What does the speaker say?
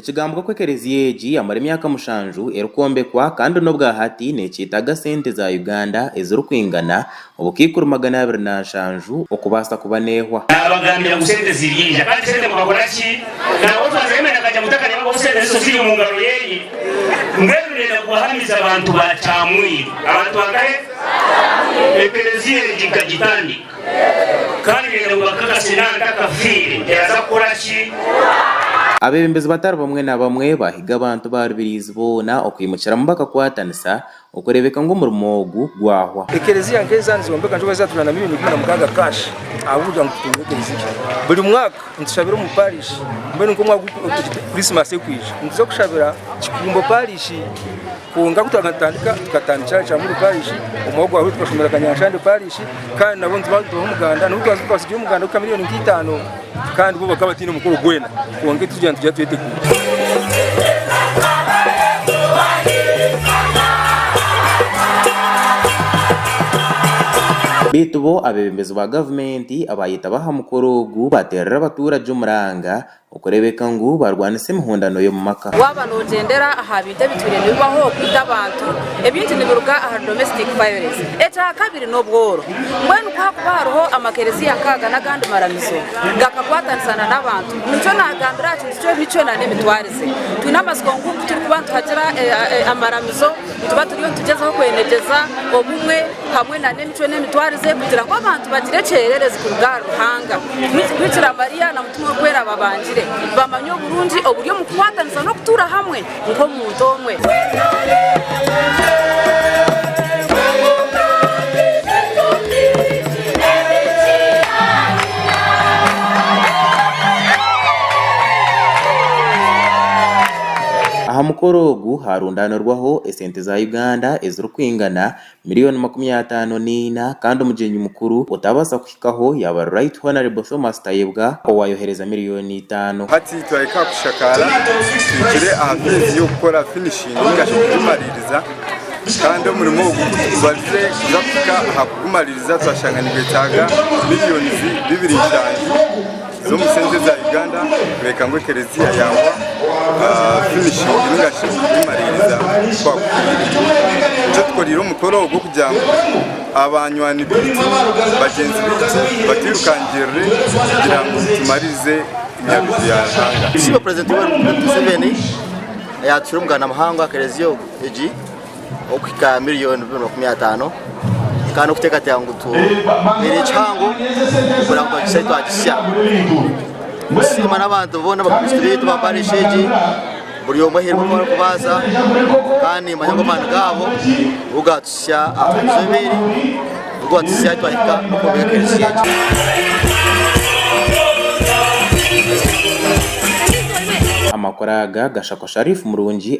Nikigambwa ku ekereziya egi yamara emyaka mushanju erikwombekwa kandi n'obwahati nekyetaaga sente za Uganda ezirikwingana obukaikuru 270 okubaasa kuba neehwa. Naabagambira ngu sente ziryaija kandi sente mukakora ki? Naawe otwaza Yemen akaija ngu takareba ahakuba sente ziso ziri omu ngaro yeye. Mbwenu nenda kubahamiza abantu ba Kyamwiru. Abantu bangahe? Ekereziya egi nkagitandika kandi nenda ngu bakakase naaba ntakafiire teraza kukora ki? Abeebembezi batari bamwe na bamwe baahiga abantu ba Rubirizi boona okwimukiramu bakakwatanisa Okureebeka ngu omurimo ogu gwahwa. Ekereziya nk'eza nizombeka nikyo bazatura na miriyoni 16 cash ahabw'okugira ngu tutunge ekereziya. Buri mwaka nitushabira omu parish mbwenu nk'omwaka Christmas ekwija nituza kushabira Kikumbo parish kwonka ku twatandika tukatandikira Kyamuri parish, omwaka ogwahweire tukashomera Kanyanshande parish kandi nabo nituba nitubaha omuganda n'obu twaza twasigireyo omuganda gw'enka miriyoni nk'itaano kandi bo bakaba bataine mukoro gwena kwonka itwe tugira nitugira tweteguire. Beitu bo abeebembezi ba gavumenti abaayetaba aha mukoro ogu baateerera abaturage omuranga Okureebeka ngu barwanisa emihondano y'omu maka. Waaba noogyendera aha bintu ebitwire nibibaho okwita abantu, ebingi nibiruga ahari domestic violence. Ekyakabiri n'obworo. Mbwenu ku hakuba hariho amakereziya nk'aga n'agandi maramizo gakakwatanisana n'abantu, nikyo naagambira aha kintu ky'emicwe n'emitwarize. Twine amatsiko ngu ku turikuba nituhagira amaramizo, nituba turiyo nitugyezaho kwenegyeza obumwe hamwe n'emicwe n'emitwarize kugira ngu abantu bagire ekyererezi kuruga ahari Ruhanga. Bikira Mariya na Mutima Orikwera babangire, bamanye oburungi oburi omu kukwatanisa n'okutuura hamwe nk'omuntu omwe. Aha mukoro ogu haarundaanirwaho esente za Uganda ezirikwingana Miriyoni 54 kandi omugyenyi mukuru otabaasa kuhikaho yaaba ari Right Honourable Thomas Tayebwa owaayohereza miriyoni itaano. Hati twahika aha kushakaara, tuhikire aha feezi y'okukora finishingi ninga shi okugimariiriza kandi omurimo ogu kutugubarize kuza kuhika aha kugumariiriza twashanga nigwetaaga miriyoni 27 z'omu sente za Uganda kureeka ngu ekereziya yaahwa finishingi ninga shi kugimariiriza kwakuhwire. Nikyo tukoreire omukoro ogu okugira ngu abanywani baitu, bagyenzi baitu batwirukangirire kugira ngu tumariirize Nyaruju ya Ruhanga. Tusiime Purezidenti Yoweri Museveni ayatuhaire omuganda muhango aha kereziya egi okuhika miriyoni 250 kandi okuteekateeka ngu eri kihango kugira ngu twagisya twagisya. Nitusiima n'abantu boona abakristo baitu ba parish egi buri omwe ahairwe oku arikubaasa kandi nimanya ngu amaani gaabo nigo gaatusya aha izooba eri nigo gaatusya twahika n'okwombeka ekereziya egi. Amakuru aga gashakwa Sharif Murungi.